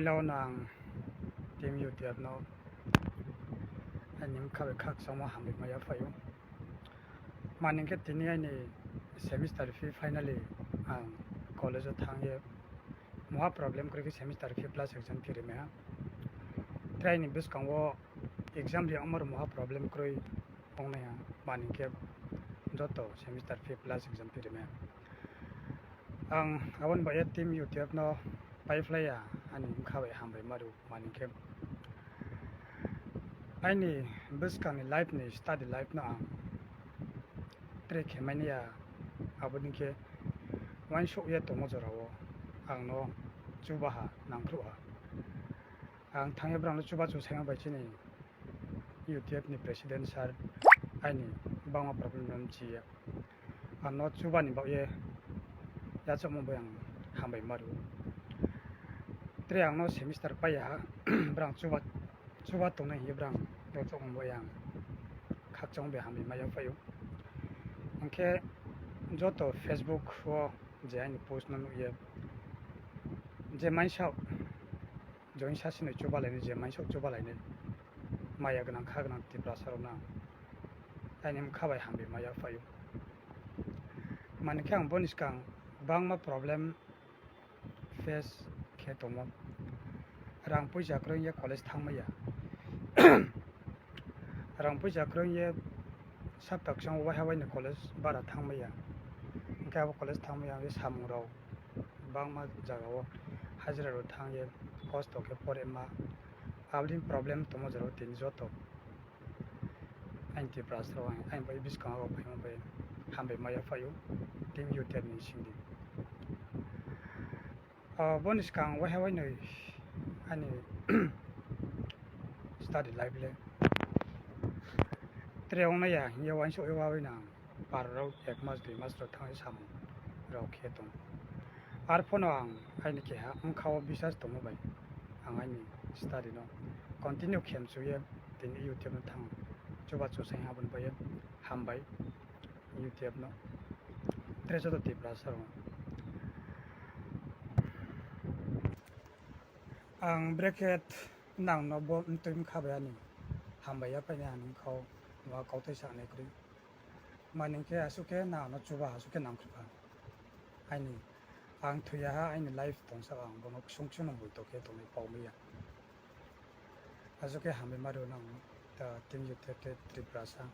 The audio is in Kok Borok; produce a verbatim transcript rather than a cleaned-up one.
Hello, no ang team U T F no ani wngkha bai khakchangma hambai maya phaio. Mani khe tini aini semester fee finally ang college o thangye moha problem kwrwi khe semester fee plus exam phirwi maya. Tei aini bwskango exam ri amar moha problem kwrwi wngnai ang, mani khe joto semester fee plus exam phirwi maya. Ang aboni bagwi team U T F no paiphlaiya, ani wngkha bai hambai maru, mani khe aini bwskangni life ni study life no ang track khe mani ya, aboni khe uansuk ya tongo jorao ang no chubaha nangkhruha. Ang thangya brang no chubachu saima bai chini U T F ni president sir aini bangma problem no mchiya. Ano chubani bagwi yachakma bai ang hambai maru. Tre ang no semester paiya ha, brang chuba, chuba tongnai hinwi brang yachakma bai ang khakchang bai hambai maya phaio. Hwnkhe joto Facebook o je ani post no nukya, je maisa join sasino chubalainai, je maisa chubalainai, maya gwnang kha gwnang Tiprasa rokno ang aini wngkha bai hambai maya phaio. Mani khe ang boni swkang bangma problem face khe tongo. Rang puisa kwrwi wngya college thangmaya. Rang puisa kwrwi wngya saptak chwng waiha waini college bara thangmaya. Hwnkhe abo college thangmaya wngwi samung rok bangma jagao hajira rok thangye kosto khe porema. Aboni problem tongma jorao tini joto aini Tiprasa rok ang, aini bai bwskango rok phaima bai hambai maya phaio team U T F ni sindi. Ah, boni swkang waiha wainwi ani study life le tre wngnai ya, hiya wainsa uiwa bai nang par rok ek mas dui mas rok thangwi samung rok khe tong. Ar phano ang aini keha wngkha o bisas tongma bai ang aini study no continue khe mchuye tini U T F no thang chuba chusai aboni bai hambai. U T F no. Tre joto Tiprasa rok. Ang bracket nang no bo ntwi wngkha bai ani hambai ya paini ani wngkha o ma kautai sa nai kwrwi. Mani khe aswk khe nang no chuba aswk khe nang kwrwkha. Aini ang thwiya ha aini life tongsa ang bono kusung kusung no bui tokhe tongnai pau maya. Aswk khe hambai mario nang no ta team U T F te Tiprasa.